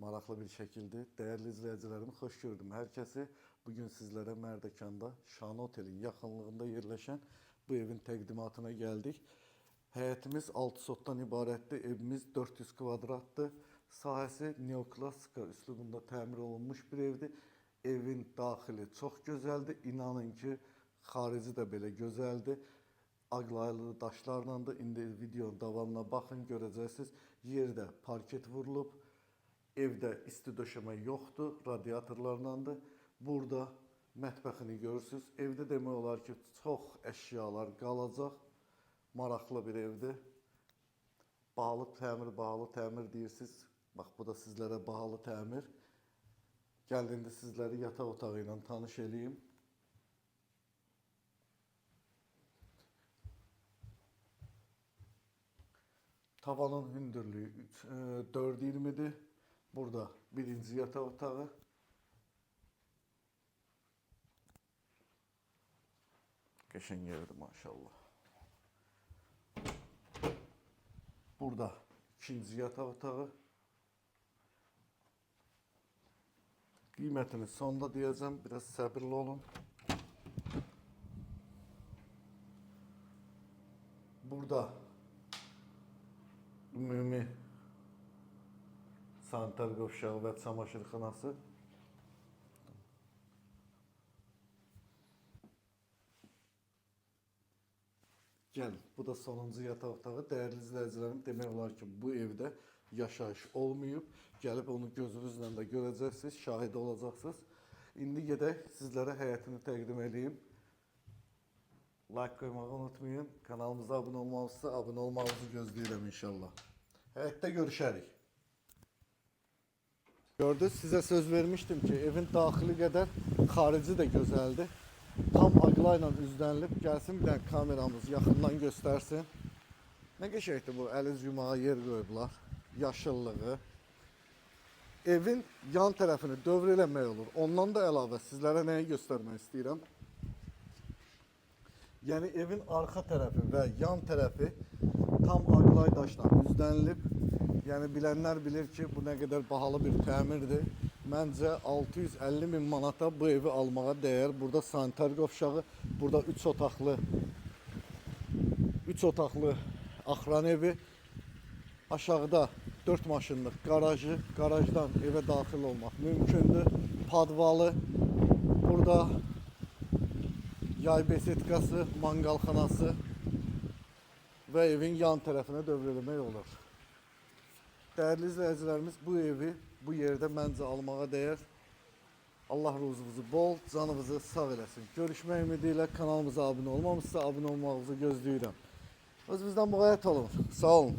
Maraqlı bir şəkildir. Dəyərli izləyicilərim, xoş gördüm hər kəsi. Bugün sizlərə Mərdəkanda Şanı Otelin yaxınlığında yerləşən bu evin təqdimatına gəldik. Həyətimiz 6 sotdan ibarətdir. Evimiz 400 kvadratdır. Sahəsi neoklassika üslubunda təmir olunmuş bir evdir. Evin daxili çox gözəldir. İnanın ki, xarici də belə gözəldir. Ağlaylı daşlarla da indi videonun davamına baxın, görəcəksiniz. Yerdə parket vurulub. Evdə isti döşəmə yoxdur, radiatorlarlandır. Burada mətbəxini görürsünüz. Evdə demək olar ki, çox əşyalar qalacaq. Maraqlı bir evdir. Bahalı təmir, bahalı təmir deyirsiniz. Bax, bu da sizlərə bahalı təmir. Gəlin indi sizləri yataq otağı ilə tanış eləyim. Tavanın hündürlüyü 4,20'dir. Burada birinci yataq otağı. Qəşəng yerdir maşallah. Burada ikinci yataq otağı. Qiymətini sonda deyəcəm. Biraz səbirli olun. Burada ümumi sanitar qovşağı və çamaşırxanası. Gəlin, bu da sonuncu yataq otağı. Dəyərli izləyicilərim, demək olar ki, bu evdə yaşayış olmayıb. Gəlib onu gözünüzlə də görəcəksiniz, şahid olacaqsınız. İndi gedək sizlərə həyətini təqdim eləyim. Like qoymağı unutmayın. Kanalımıza abunə olmalısınızsa abunə olmağınızı gözləyirəm inşallah. Həyətdə görüşərik. Gördünüz, sizə söz vermişdim ki, evin daxili qədər xarici də gözəldir. Tam ağlayla üzlənilib. Gəlsin bir dənə kameramız yaxından göstərsin. Nə qəşəngdir bu, əl üz yumağa yer qoyublar. Yaşıllığı. Evin yan tərəfini dövr eləmək olur. Ondan da əlavə sizlərə nəyi göstərmək istəyirəm? Yəni evin arxa tərəfi və yan tərəfi tam ağlay daşla üzlənilib. Yəni bilənlər bilir ki, bu nə qədər bahalı bir təmirdir. Məncə 650 min manata bu evi almağa dəyər. Burada sanitar qovşağı, burada 3 otaqlı 3 otaqlı axran evi, aşağıda 4 maşınlıq qarajı, qarajdan evə daxil olmaq mümkündür. Padvalı, burada yay besetkası, mangalxanası və evin yan tərəfinə dövr eləmək olur. Dəyərli izləyicilərimiz, bu evi bu yerdə məncə almağa dəyər. Allah ruzunuzu bol, canınızı sağ eləsin. Görüşmək ümidi ilə kanalımıza abunə olmamışsa abunə olmağınızı gözləyirəm. Özünüzdən müğayət olun. Sağ olun.